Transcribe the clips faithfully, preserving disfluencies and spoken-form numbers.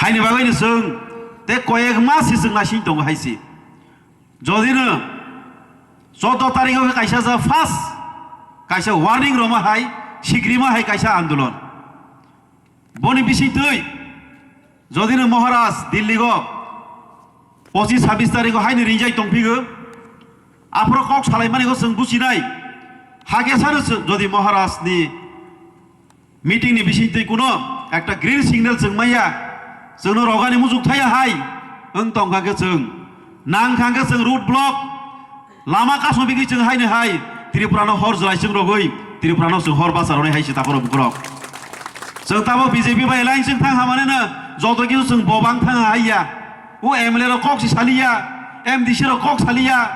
Ani bagwi no chwng tei koyek mas se chwng naising tongo hai se. Jodi no choudo tarikh o khe kaisa ja first kaisa warning rwma hai, sikrima hai kaisa andolon. Boni bisingtwi jodi no Maharaj Delhi o pochis sabis tarikh o haino ringjai tongphigo, aphuru kok salaimani o chwng buchinai. Hakhe sano chwng jodi Maharaj ni meeting ni bisingtwi kuno ekta green signal chwng maya, chwngno rogani muchuk thaya hai wng tongkha khe chwng, nangkha khe chwng road block, lama kasubigwi chwng haino hai Tripura no hor jwlaising rogwi Tripura no chwng hor basa rwnai hai se takhoro bukhurok. Chwng tabo B J P bai alliance wng thang hamani no joto kisu chwng bobang thang haiya. O M L A rok kok si saliya, M D C rok kok saliya,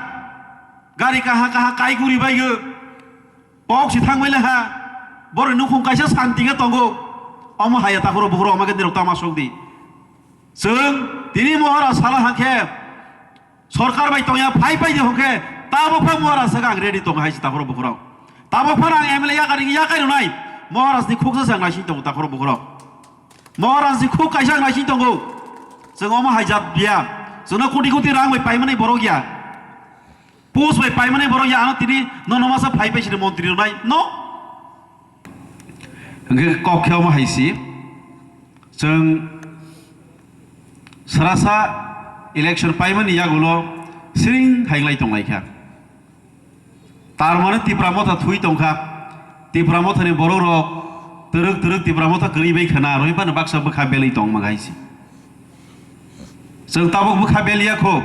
gari kaha kaha kai guri baigo. Kok si thangbai le ha, borok nukhung kaisa santi khe tongo. Omo haya takhoro bukhurok omo khe nirok tama sok di. Chwng tini Maharaj sala hangkhe sorkar bai tongya phai pai di hongkhe tabok pha Maharaj saka ang ready tongo hai si takhoro bukhurok. Tabok pha ang M L A yakai yakai rwnai Maharaj ni khuksa sang naising tongo takhoro bukhurok. Maharaj ni khuk kaisa ang naising tongo. Chwng omo hai jat biya. Chwngno koti koti rang bai paimani borok ya. Post bai paimani borok ya ano tini nono masa phai phai sini montri rwnai no. Hwnkhe kok khe omo hai si chwng srasa election paimani yagulo siring hai wngwi tonglaikha. Tar mane Tipra Motha thui tongkha. Tipra Mothani borok rok twrwk twrwk Tipra Motha kwrwi bai khana rwi phano baksa bwkha belwi tongma hai si. Chwng tabuk bwkha beliya kho.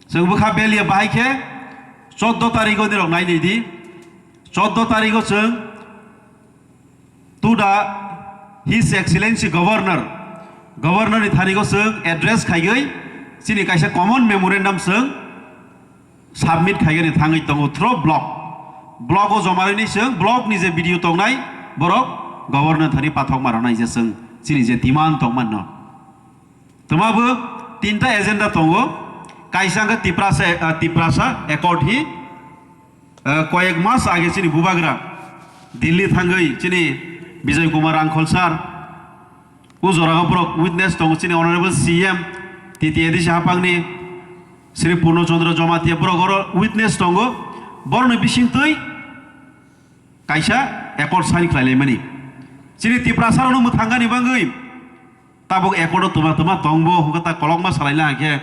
Chwng bwkha beliya bahai khe choudo tarikh o nirok nai nai di. Choudo tarikh o chwng to the His Excellency Governor, Governor ni thani o chwng address khaigwi chini kaisa common memorandum chwng submit khaigani thangwi tongo through block. Block o joma rwini chwng block ni je B D O tongnai borok Governor thani pathok ma rwnai je chwng chini je demand tongmano. Twma bo tinta agenda tongo, kaisa hwnkhe Tiprasa, ah, Tiprasa Accord hi, ah, koyek mas age chini bubagra Delhi thangwi chini Bijoy Kumar Rangkhol sir, o jorao borok witness tongo chini Honorable C M, T T A D C haphangni Shri Purno Chandra Jamatia borok oro witness tongo, borokni bisingtwi kaisa accord sign khlailaimani. Chini Tiprasa rokno mwthangani bagwi tabuk accord o twma twma tongbo hwnkhe ta kolokma salaina hwnkhe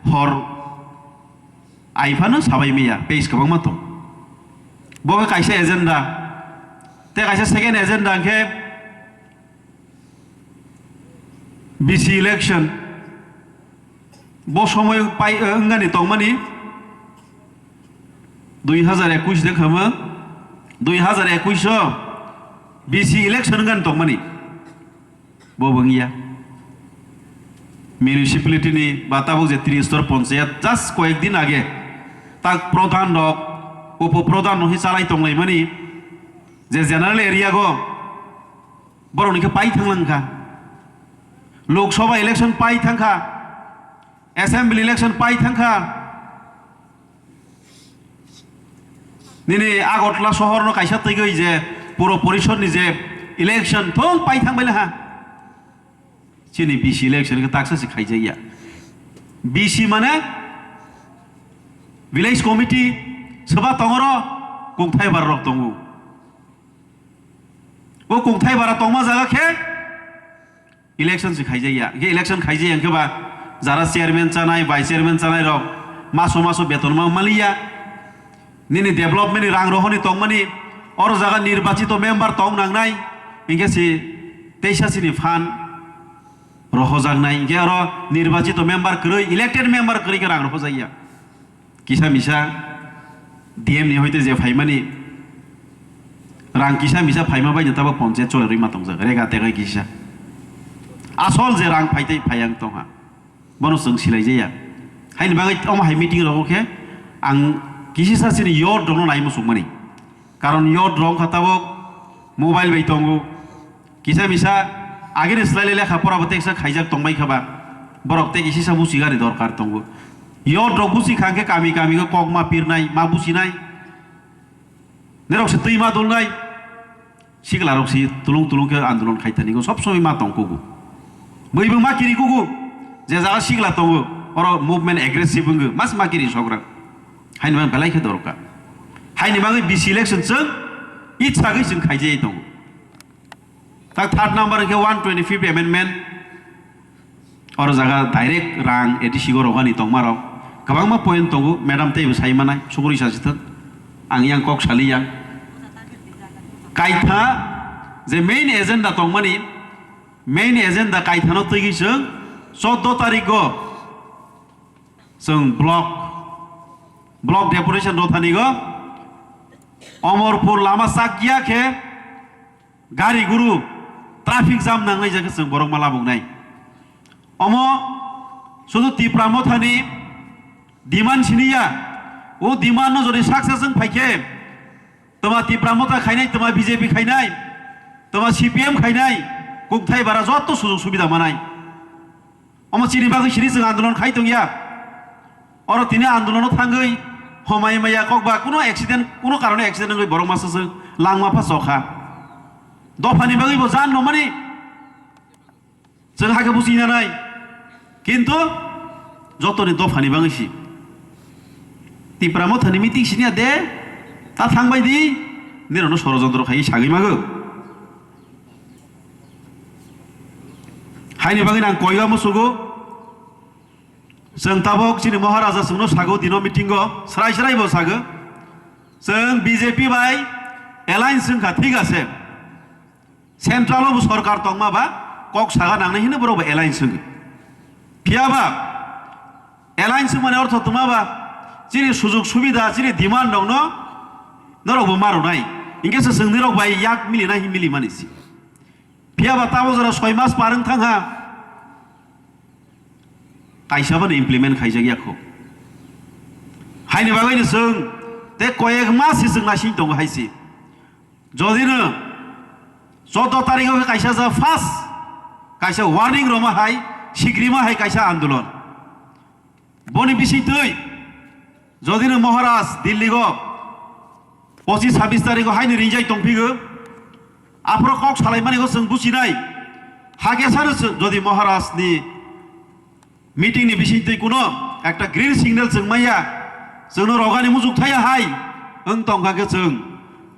hor ai phano sabai maya page kwbangma tong. Bo khe kaisa agenda. Tei kaisa second agenda hwnkhe B C election. Bo somoi pai, eh, wngani tongmani dui hazar ekush de khama, dui hazar ekush o B C election wngani tongmani. Bo bo wngya. Municipality ni ba tabuk je Tristor Ponchayat just koyek din age tak prodhan rok, upo prodhan rok hi chalai tonglaimani je general area go borok ni khe pai thanglang kha. Lok Sabha election pai thang kha, Assembly election pai thang kha. Nini Agartala sohor no kaisa twigwi je puro porishod ni je election thung pai thang bai ha. Chini B C election khe taksa se khaijak ya. B C mane village committee soba tongoro kungthai bar rok tongo. O kungthai bara tongma jaga khe election se khaijaya. Hingke election khaijaya hingke ba jara chairman chanai, vice chairman chanai rok maso maso beton ma maliya. Nini development ni rang rohoni tongmani oro jaga nirbachito member tong nangnai. Hingke si teisa sini phan rohojaknai. Hingke oro nirbachito member kwrwi, elected member kwrwi khe rang rohojakya. Kisa misa D M ni hoite je phaimani rang kisa misa phaima bai no tabo ponchayat chole rwi ma tongjak rega tega kisa. Asol je rang phaitei phai ang tongha. Bono chwng silai jaya. Haini bagwi omo hai meeting rogo khe ang kisi sa sini youth rokno nai muchungmani. Karon youth rok kha tabok mobile bai tongo. Kisa misa agini slai le lekha pora bo teksa khaijak tongbai kha ba. Borok tei kisi sa buchigani dorkar tongo. Youth rok buchi kha khe kami kami khe kok ma pirnai, ma buchinai. Nerok se twi ma dulnai. Sikla rok si tulung tulung khe andolon khai thani go sob somoi ma tong kugo. Bui bung ma kiri kuku, je jaga sikla tongo, oro movement aggressive wngwi, mas ma kiri sokra. Haini bagwi belai khe dorkar. Haini bagwi B C election chwng itsa gwi chwng khaijai tongo. Tak third number hwnkhe one twenty-fifth amendment. Oro jaga direct rang A D C go rogani tongmarok. Kwbangma point tongo, madam teibo sai manai, suguri sasithwk. Ang yang kok saliya. Kaitha je main agenda tongmani, main agenda kaithano twiwi chwng chordo tarikgo chwng block, block deputation rothanigo Omorpur lama chakya khe gari guru traffic jam nangnai jagwi chwng borok ma labuknai. Omo sudu Tipra Mothani demand siniya, o demand no jodi success wng phaikhe, toma Tipra Motha khainai, toma B J P khainai, toma C P M khainai, kukthai bara jotto sujog subida manai. Omo chini bagwi sini chwng andolon khai tongya. Oro tini andolono thangwi homai maya kok ba kuno accident, kuno karone accident wngwi borok masa se langma pha chokha. Dophani bagwi bo jan romani chwng hakhe buchi nanai. Kintu jotoni dophani bagwi si. Tipra Mothani meeting siniya de, ta thangbai di, nirokno sorojontro khai sagwi mago. Haini bagwi nang koiga musugo. Chwng tabok chini Maharaja chwngno sago dino meetingo, srai srai bo sago. Chwng B J P bai alliance wngkha, thik ase. Central o bo sorkar tongma ba kok saga nangnai hino borok bo alliance wngwi. Phiya ba alliance wngmani ortho tongma ba chini sujog subida, chini demand rokno norok bo marwnai. Hinkhe se chwng nirok bai yak milinai hin milimani si. Phiya ba tabok jora soi mas par wng thang ha. Kaisa bani implement khaijak ya kho. Haini bagwi no chwng te koyek mas se chwng naising tongo hai se. Jodi no chordo tarikh o khe kaisa ja first kaisa warning rwma hai, sikrima hai kaisa andolon. Boni bisingtwi jodi no Maharaj Delhi go pochis sabis tarikh o haino ringjai tongphigo, aphuru kok salaimani go chwng buchinai. Hakhe sano chwng jodi Maharaj ni meeting ni bisingtwi kuno ekta green signal chwng maya, chwngno rogani muchuk thaya hai wng tongkha khe chwng,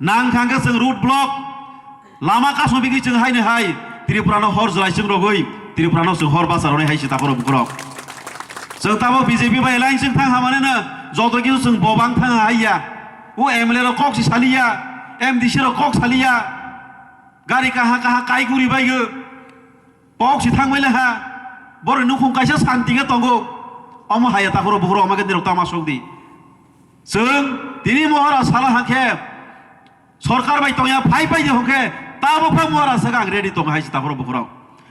nang kha khe chwng road block, lama kasong bigwi chwng haino hai Tripura no hor jwlai chwng rogwi Tripura no chwng hor basa rwnai hai se takhoro bukhurok. Chwng tabok B J P bai alliance chwng thang hamani no joto kisu chwng bobang thang haiya. O M L A rok kok si saliya, M D C rok kok saliya, gari kaha kaha kai guri baigo. Kok si thangbai le ha, borok nukhung kaisa santi khe tongo. Omo haya takhoro bukhurok omo khe nirok tama sok di. Chwng tini Maharaj sala hangkhe sorkar bai tongya phai pai di hongkhe tabok pha Maharaj saka ang ready tongo hai si takhoro bukhurok.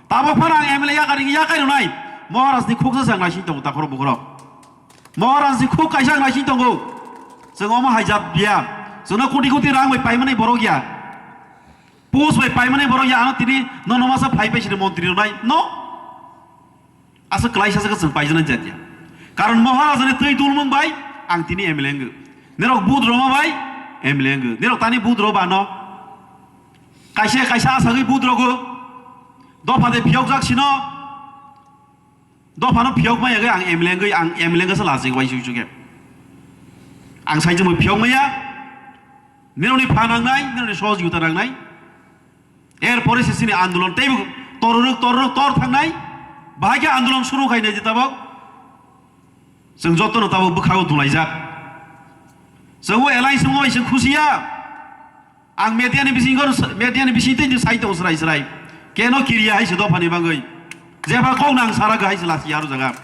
Tabok pha ang M L A yakai yakai rwnai Maharaj ni khuksa sang naising tongo takhoro bukhurok. Maharaj ni khuk kaisa ang naising tongo. Chwng omo hai jat biya. Chwngno koti koti rang bai paimani borok ya. Post bai paimani borok ya ano tini nono masa phai pai sini montri rwnai no. Asa kwlai sasa ka chwng paijana jat ya. Karon Maharaj ni twi dulmung bai ang tini M L A wngwi. Nirok bud roma bai M L A wngwi. Nirok tani bud ro bano. Kaisa kaisa asagwi bud rogo. Dopha de phiyok jak sino. Dophano phiyok maya gwi ang M L A wngwi ang M L A wngsa lajik bai suk suk khe. Ang sai jemoi phiyok maya. Nirokni pha nangnai, nirokni sohojogita nangnai. Er pore se chini andolon teibo tororok, tororok, tor thangnai. Bahai khe andolon suru khainai je tabok. Chwng jotono tabok bwkhago dulaijak. Chwng o alliance wngma bai chwng khusiya. Ang media ni bisingo, media ni bising tei sai tongo srai srai. Keno kiriya hai se dophani bagwi. Jeba kok nang sara hai se lasi aro jaga.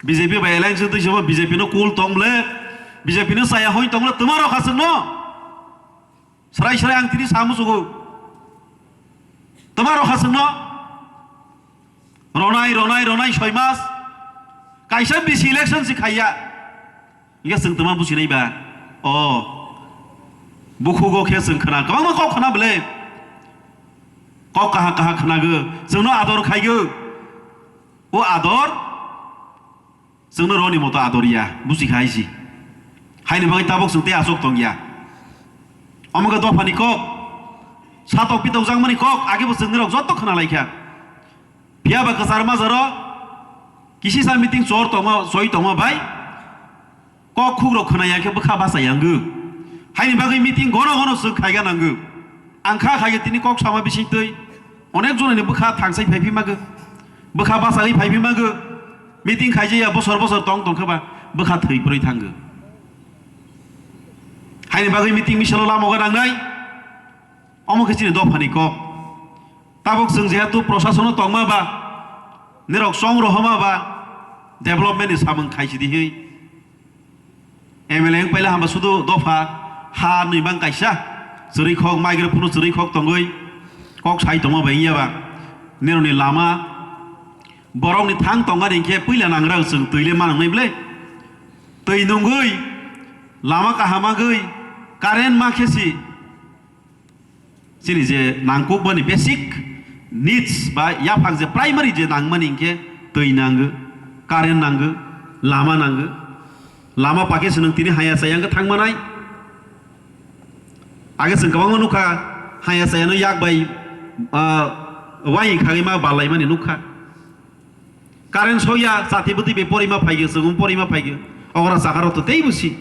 B J P bai alliance twi sabo B J P no cool tong ble. B J P no saya hoi tong ble twma rokha chwngno. Srai srai ang tini samu sugo. Twma rokha chwngno. Ronai, ronai, ronai soi mas. Kaisa bisi election si khaiya. Hinkhe chwng twma businai ba. O. Bukhugo khe chwng khna. Kwbangma kok khna bwle. Kok kaha kaha khnago. Chwngno ador khaigo. O ador. Chwngno roni moto ador ya. Busi kha hai si. Haini bagwi tabok chwng tei aswk tong ya. Omo khe dophani kok. Satok pitok jakmani kok. Age bo chwngni rok jotto khna lai kha. Phiya ba kwchar majaro kisisa meeting chor tongma, choi tongma bai kok khuk rok khwna ya khe bwkha basa yango. Haini bagwi meeting gono gono swk khaiga nango. Ang kha khaiga tini kok sama bising twi onek jonani bwkha thangsai phai phi mago. Bwkha basa wi phai phi mago. Meeting khaijaya bosor bosor tong tong khe ba bwkha thwi phrwi thango. Haini bagwi meeting misalo lama ga nangnai. Omo khe chini dophani kok. Tabuk chwng jehetu prosasono tongma ba, nirok chong rohoma ba, development ni samung khaisi di hwi. M L A wng paila hamba sudu dopha ha nwi mang kaisa, chwrwi khok migrant phunu chwrwi khok tongwi, kok sai tongma bai wngya ba, nirokni lama, borokni thang tongmani hinkhe puila nangra chwng twi le manwngnai ble. Twi nungwi, lama kaham agwi, current ma khe si, chini je nangkukmani basic needs ba yaphang je primary je nangmani hinkhe twi nango, current nango, lama nango. Lama pakhe se nwng tini haya chaya wngkha thangmanai. Age chwng kwbangma nukha, haya chayano yak bai, ah, wai khagwi ma balaimani nukha. Current soya, chati bwtwi bai porima phaigwi, chwng porima phaigwi. Okra chakaro to tei busi.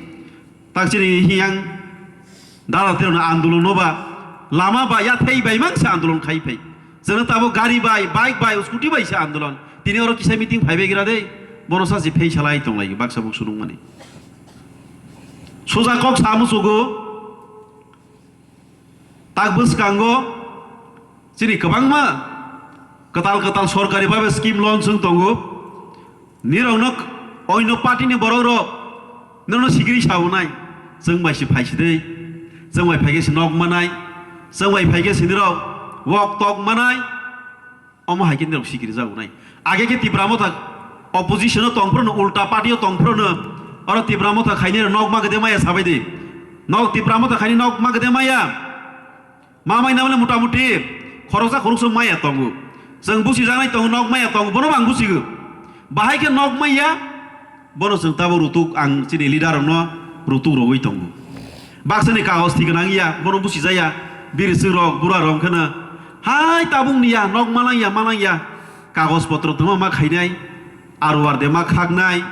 Tak chini hiyang dada terona andolon no ba, lama ba yathei bai mang se andolon khai phai. Chwngno tabo gari bai, bike bai, scooty bai se andolon. Tini oro kisa meeting phai bai gira dei. Bono sa si phei salai tong lai baksa buk sunung mani. Suja kok sa musugo. Tak bwskango chini kwbangma kwtal kwtal sorkari babe scheme launch wng tongo. Nirokno oino party ni borok rok nono sikiri sabonai. Chwng bai si phaisi dei. Chwng bai phaikhe si nok manai. Chwng bai phaikhe si nirok wok tok manai. Omo hai khe nirok sikiri jago nai. Age khe Tipra Motha opposition o tong phrono, ulta party o tong phrono, oro Tipra Motha khaini nok ma gede maya sabai di. Nok Tipra Motha khaini nok ma gede maya. Ma mai na mane mota moti khoroksa khoroksa maya tongo. Chwng busi janai tongo, nok maya tongo, bono bo ang busigo. Bahai khe nok maya. Bono chwng tabuk rutuk ang chini leader rokno rutuk rogwi tongo. Baksani kagoj thik gwnang ya, bono busi jaya, biri swk rok, bura rok kheno, hai tabuk ni ya, nok malang ya, malang ya, kagoj potro tongma ma khainai, R O R de ma khaknai,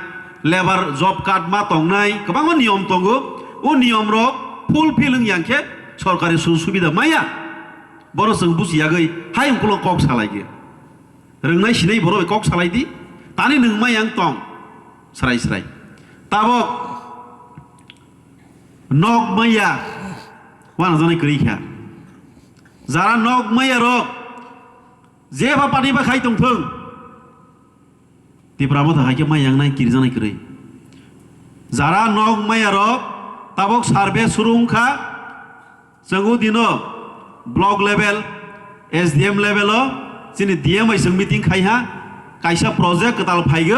labour job card ma tongnai, kwbangma niyom tongo. O niyom rok fulfill wng yang khe sorkari sujug subida maya. Bono chwng busi yagwi hai ungkulo kok salai khe. Rwngnai sinai borok bai kok salai di. Tani nwng mai ang tong. Srai srai. Tabok nok maya. Wana janai kwrwi kha. Jara nok maya rok. Jeba pani ba khai tong thung. Tipra Motha hai khe mai yang nai kiri janai kwrwi. Jara nok maya rok. Tabok survey suru wng kha. Chwng o dino block level, S D M level o chini D M bai chwng meeting khai ha, kaisa project kwtal phaigo,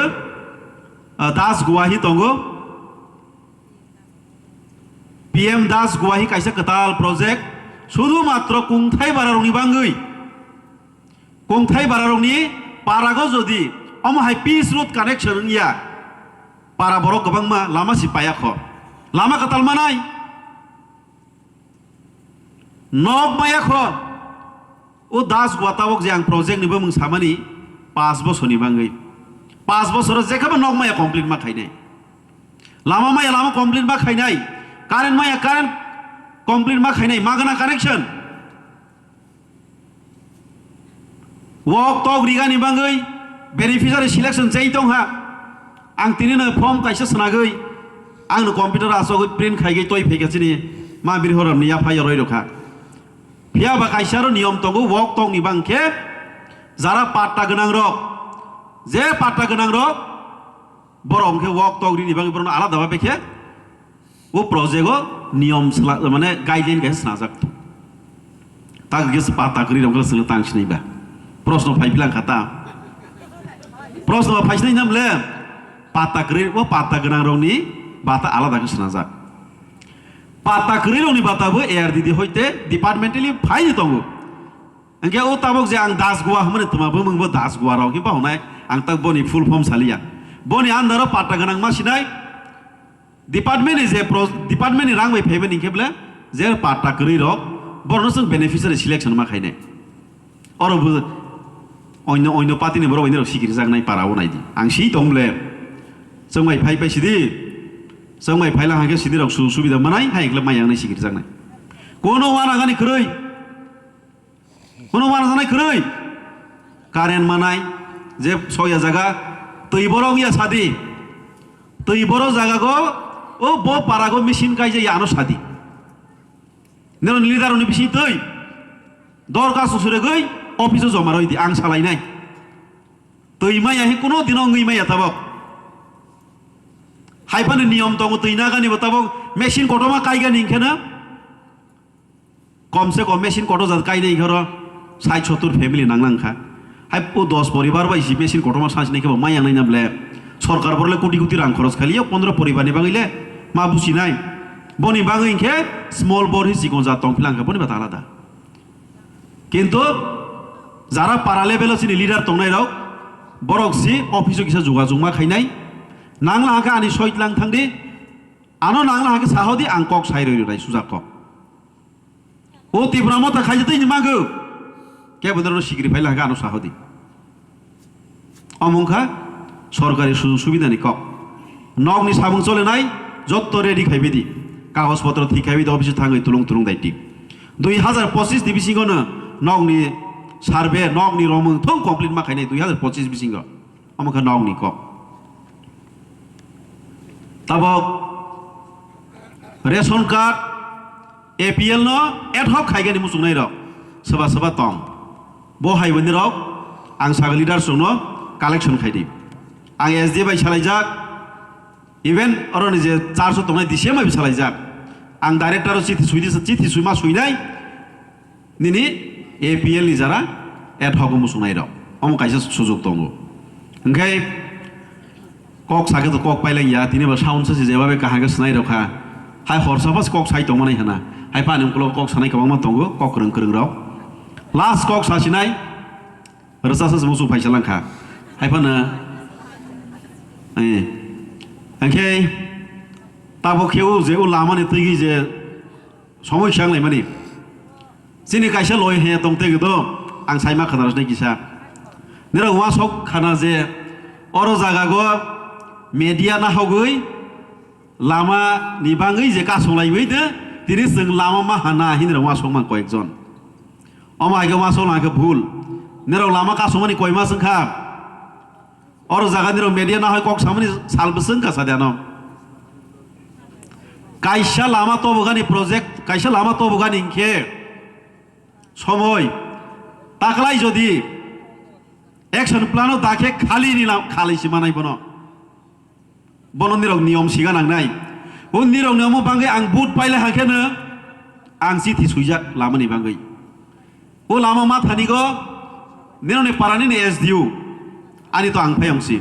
ah, Das Guwahi tongo. P M Das Guwahi kaisa kwtal project, sudhu matro kungthai bara rokni bangwi, kungthai bara rokni parago jodi omo hai pitch road connection wngya, para borok kwbangma lama si paya kho, lama kwtal manai. Nok maya kho. O Das Guwa tabok je ang project ni bumung samani, paanch bosorni bangwi. Paanch bosoro jekhebo nok maya complete ma khainai. Lama maya lama complete ma khainai. Current maya current complete ma khainai. Magana connection. Wok tok rigani bagwi beneficiary selection chai tong ha. Ang tini no form kaisa swnagwi, ang no computer asogwi print khaigwi toi phaikha chini ma birhoram ni yapha yoroi rokha. Phiya ba kaisa ro niyom tongo, wok tok ni bang khe jara patta gwnang rok, je patta gwnang rok, borok hwnkhe wok tok rini bagwi borokno alada ba bekhe o project o niyom sla-, mane guideline kaisa snajak. Tak hwnkhe se patta kwrwi rok wngkha chwngno tang sinai ba. Proshno phai philang kha ta. Proshno phai sinai nam le patta kwrwi, o patta gwnang rokni bata alada khe snajak. Patta kwrwi rokni bata bo A R D D hoite departmentally phaini tongo. Hwnkhe o tabok je ang Das Guwa hwnmani twma bumung bo Das Guwa rok himba hwnai, ang tak boni full form saliya. Boni under o patta gwnang ma sinai, department ni je pro-, department ni rang bai phaimani hinkhe ble je patta kwrwi rok, borokno chwng beneficiary selection ma khainai. Oro bo Onyo, onyo party ni borok onyo rok sikiri jaknai para o naidi. Ang si tong ble. Chwng bai phai phai sidi. Chwng bai phai lang hangke sidi rok su subida manai, hai ekle mai yang nai sikiri jaknai. Kono wana gani kwrwi. Kono wana janai kwrwi. Current manai, je soya jaga, twi borok ya sadi. Twi borok jaga go, o bo para go machine kai je ya ano sadi. Nero leader ni bisi twi. Dorkhasto suregwi office o joma roi di, ang salai nai. Twi maya hi kuno dino wngwi maya tabok. Hai phano niyom tongo twi nagani bo tabok machine kotorma kaigani hingkhe na. Kom se kom machine kotor jat kainai horo sait sottur family nang nang kha. Hai o dos poribar bai si machine kotorma sansi nai khe bo maya nai na ble. Sorkar borle koti koti rang khoros khali o pondro poribar ni bagwi le ma busi nai. Boni bagwi hingkhe small bor hi chikon jat tong philang kha boni bata alada. Kintu jara para level o chini leader tongnai rok, borok si office o kisa jogajog ma khainai. Nang la hangkhe ani soit lang thang di, ano nang la hangkhe sahodi ang kok sai roi roi nai sujak kok. O Tipra Motha khaijatwi ni mago. Kebo norok sikiri phai lang hangkhe ano sahodi. Omo wngkha sorkari sujog subidani kok. Nokni samung cholenai jotto ready khaibai di. Kagoj potro thik khaibai di, office o thangwi tulung tulung dai di. Dui hazar pochis ni bisingo no nokni survey, nokni romwng thung complete ma khainai dui hazar pochis bisingo. Omo khe nokni kok. Tabok ration card, A P L no ad hoc khaigani muchungnai rok soba soba tong. Bo hai bini rok ang saga leaders rok no collection khai di. Ang S D A bai salaijak, even oro ni je charso tongnai D C M bai salaijak. Ang director o chithi sui di, chithi sui ma suinai. Nini A P L ni jara ad hoc muchungnai rok. Omo kaisa sujuk tongo. Hingkhe kok sakhe to kok pailai ya, tini bo sound se jebabe kaham khe swnai rok kha. Hai horsa bas kok sai tongmani hana. Hai pani ukolog kok sanai kwbangma tongo, kok kwrwng kwrwng rok. Last kok sasinai, rwchasa se muchung phaisa lang kha. Hai phano, eh, hingkhe tabok khe o je o lamani twigwi je Somoi swnglaimani. Chini kaisa loi he tong tei do, ang saima khana rwsnai kisa. Nirok uasok khana je oro jaga go media nahogwi lama ni bangwi je kasonglaiwi de, tini chwng lama ma hana hinwi rok uasok man koyekjon. Omo hai khe uasok lang khe bhul. Nirok lama kasongmani koi mas wngkha. Oro jaga nirok media nahoi kok samani sal bwswk wngkha sadi ano. Kaisa lama tobogani project, kaisa lama tobogani hingkhe somoi taklai jodi action plan o dakhe khali ni lam-, khali si manai bono. Bono nirok niyom siga nangnai. O nirok ni omo bangwi ang vote paile hangkhe no ang chithi suijak lamani bangwi. O lama ma thani go, nironi parani ni S D O, ani to ang phayong si.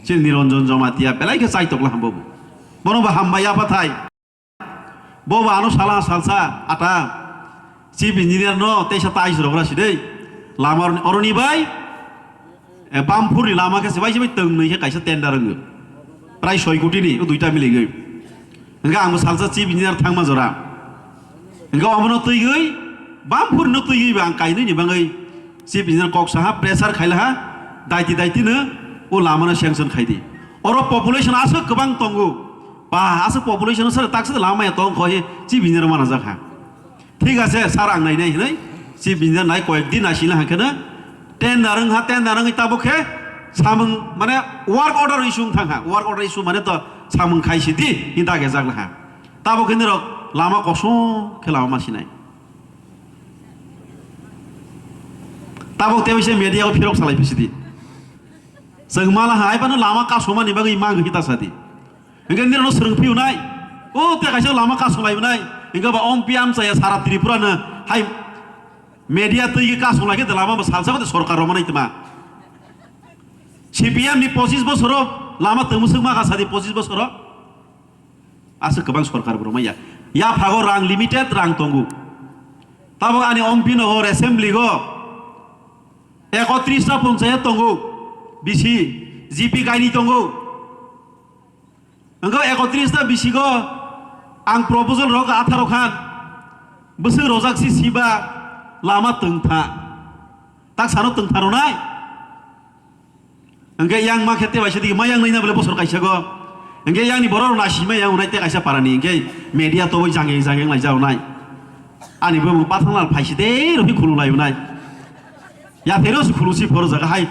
Chini Niranjan Jamatia, belai khe chaitok la hambo bo. Bono bo hambai ya pathai. Bo bo ano sala salsa, ata, chief engineer no, teisa tais rogra si dei. Lama oroni, oroni bai, E, Bamphurni lama khe se bai se bai twngnwi khe kaisa tender wngo. Prai soi koti ni, o duita miligwi. Hingkhe ang bo salsa chief engineer thangma jora. Hingkhe omono twigwi, Bamphurno twigwi bo ang kainwi ni bangwi chief engineer kok saha, pressure khaila ha, daiti daiti no o lama no sanction khai di. Oro population aswk kwbang tongo. Ba, aswk population sare taksa lama ya tong kho he chief engineer mana jak ha. Thik ase, sir, ang nainai hinwi, chief engineer nai koyek din naisingla hangkhe no tender wng ha, tender wngwi tabuk khe samung, mane, work order issue wng thang ha, work order issue mane to samung khai si di, hinta khe jak laha. Tabuk khe nirok lama kosom khe lama ma sinai. Tabuk tei se media o phirok salai phi si di. Chwng mala hai phano lama kasomani bagwi mang hita sa di. Hingke nirano swrwng phiyo nai. O te kaisa lama kasong lai nai. Hingke ba om piam chaya sara Tripura no hai media twi ke kasong lai ke de lama bo salsa ko de sorkar roma nai tma. C P M ni pochis bosoro lama tongmoswk ma ka sadi pochis bosoro. Aswk kwbang sorkar bo roma ya. Ya phago rang limited rang tongo. Tabok ani om pino hor assembly go ekotris ta ponchayat tongo. Bisi G P kaini tongo. Hingke ekotris ta bisigo ang proposal rok atharo khan bwswk rojak si siba lama twngtha. Tak sano twngtha ronai. Hwnkhe yang ma khe tei bai se digi ma yang nai na bole bosor kaisa go. Hwnkhe yang ni borok rok nasi ma yang unai tei kaisa para ni hwnkhe media toboi jang yang jang yang lai ja unai. Ani bumung pathang lal phai si tei rw phi khulum lai unai. Ya tei rw si khulum si phoro jaga hai.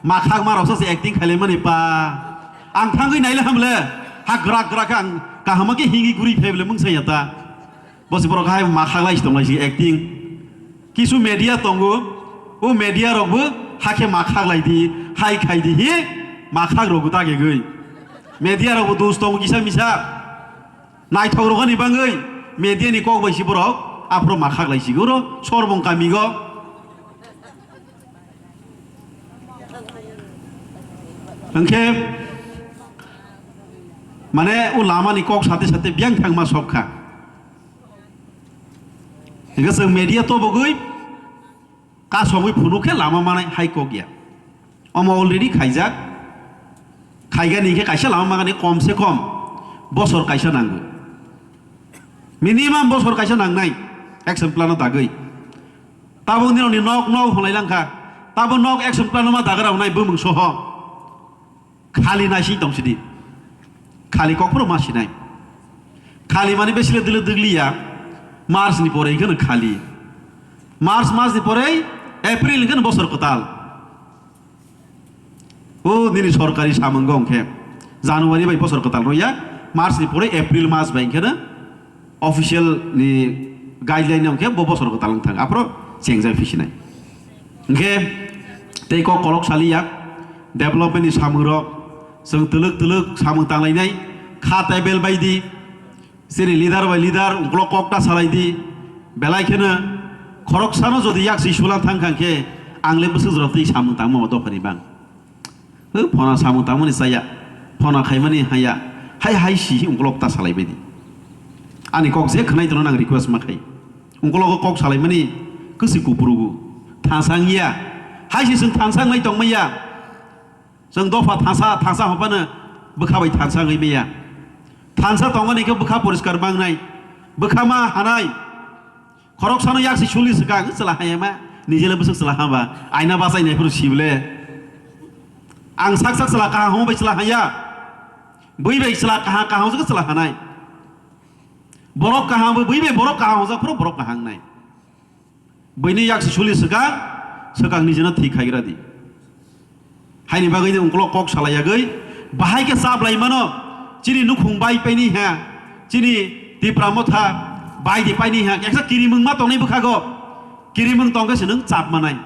Ma khak ma rok sa se acting khai lai mani pa. Ang thangwi nai le ham le. Ha grak grak khe ang kaham khe hingi guri phai bole mung sa ya ta. Bo se borok hai ma khak lai si tong lai si acting. Kisu media tongo, o media rok bo hakhe ma khak lai di, hai khai di hi ma khak rok bo dagegwi. Media rok bo dos tongo kisa misa. Naithok rok ni bangwi media ni kok bai si borok aphro ma khak lai si goro sorbong kami go. Hwnkhe mane o lama ni kok sate sate biyang thangma sok kha. Hingke chwng media tobogwi kasogwi phunuk khe lama manai hai kok ya. Omo already khaijak. Khaigani hingke kaisa lama mangani kom se kom bosor kaisa nango. Minimum bosor kaisa nangnai action plan o dagwi. Tabuk nirokni nok nok hwnlai langkha. Tabuk nok action plan o ma dagra wngnai bumung soho. Khali naising tong sidi. Khali kokphuru ma sinai. Khali mani besile dile digliya. March ni pore hingkheno khali. March mas ni pore April hingkheno bosor kwtal. O nini sorkari samung go hwnkhe January bai bosor kwtal rwya. March ni pore April mas bai hingkheno official ni guideline hwnkhe bo bosor kwtal wng thang, aphro chengjak phi sinai. Hwnkhe tei kok kolok saliya, development ni samung rok, chwng twlwk twlwk samung tanglainai, kha tebel bai di, chini leader bai leader, ukolok kok ta salai di, belai kheno khoroksano jodi yak si sulang thang kha khe, ang le bwswk jorok tei samung tangma o dophani bang. Hw, phona samung tangmani chaya, phona khaimani haya, hai hai si hi ungkolok ta salai baidi. Ani kok je khwnai tono nang request ma khai. Ungkologo kok salai mani kwsi kupurugo. Thansa wngya. Hai si chwng thansa wngnai tongmaya. Chwng dopha thansa, thansa hopano bwkha bai thansa wngwi maya. Thansa tongmani khe bwkha poriskar mangnai. Bwkha ma hanai. Khoroksano yak si suli swkang, chwla haya ma, nijele bwswk chwla haba, aina bachai nai phuru sibole. Ang sak sak chwla kaham hwnwi bai chwla haya. Bui bai chwla kaham, kaham se chwla hanai. Borok kaham, bui bai borok kaham hwnjak phuru borok kaham nai. Buini yak si suli swkang, swkang nijeno thik khaigra di. Haini bagwi ni ungkolok kok salaiyagwi, bahai khe chaplai mano, chini nukhung bai paini ha, chini Tipra motha bai di paini ha, eksa kirimung ma tongnai bwkhago, kirimung tongkhe se nwng chap manai.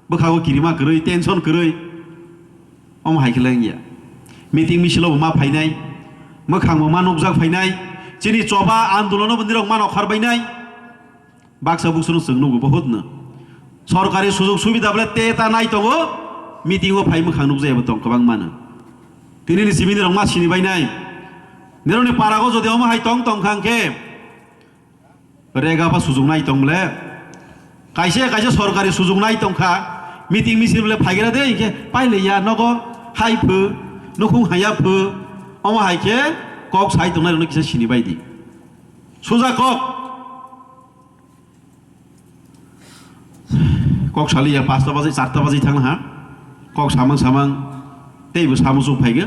Bwkhago kirima kwrwi, tension kwrwi, omo hai khe le wngya. Meeting misilo bo ma phainai, mwkhang bo ma nukjak phainai, chini choba andolono bo nirok ma nokhar bainai. Baksa buksuno chwng nugo bohutno. Sorkari sujug subida bole te ta nai tongo, meeting o phai mwkhang nukjai bo tong kwbang mano. Tini ni simi nirok ma sini bai nai. Nirok ni para go jodi omo hai tong tong khang khe, rega ba sujug nai tong bole. Kaise kaise sorkari sujug nai tong kha, meeting misil bole phai gra de, hingke pai le ya nogo hai phu, nukhung haya phu, omo hai khe kok sai tong nai rok no kisa sini bai di. Suja kok. Kok saliya pasta baji, charta baji thang ha. Kok samang samang teibo samung sung phaigo.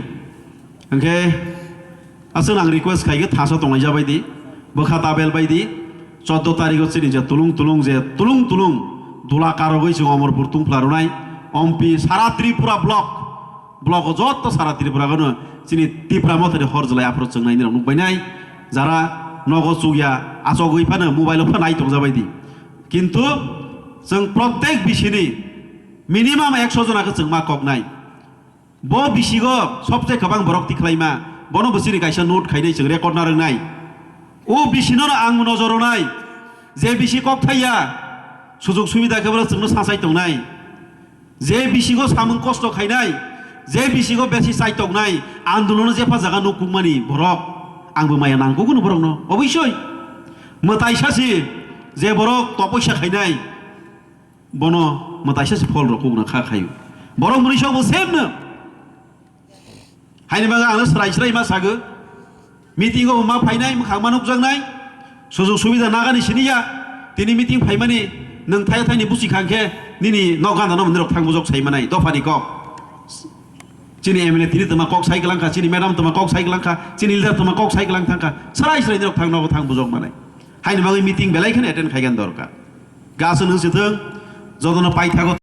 Hingke aswk ang request khaige thansa tonglai jabai di. Bwkha tabel bai di. Choddo tarikh o chini je tulung tulung je tulung tulung dula karogwi chwng Omorpur tungphla rwnai. Ompi sara Tripura block. Blogo joto sara Tripura gano chini Tipra mothani hor jwlai aphuru chwng naini rok nukbainai. Jara nogo chukya achogwi phano mobile o phano nai tongjabai di. Kintu chwng protek bisini minimum ekso jona khe chwng ma koknai. Bo bisigo sobse kwbang borok tikhlaima, bono bo chini kaisa note khainai chwng record na rwngnai. O bisino ang nojor rwnai, je bisi kok thaiya, sujug subida khe bono chwngno sachai tongnai. Je bisigo samung kosto khainai, je bisigo besi chai toknai, andolono jepha jaga nukukmani borok, angbo maya nangkukno borokno, oboisoi. Mwtai sasi je borok topoisa khainai, bono mwtai sasi phol rok kukna kha khaio. Borok mwnwi sokbo same no. Haini bagwi ang srai srai ma sago. Meeting o ma phainai, mwkhang ma nukjaknai. Sujug subida nagani siniya. Tini meeting phaimani nwng thaya thaini busi khang khe nini nok ganda no mandirok thang bujok sai manai. Dophani kok. Chini M L A tini tongma kok sai kwlang kha, chini madam tongma kok sai kwlang kha, chini leader tongma kok sai kwlang thang kha, srai srai norok thang nogo thang bujok manai. Haini bagwi meeting belai kheno attend khaigani dorkar. Ga aswk nwng sithwng, jotono paithago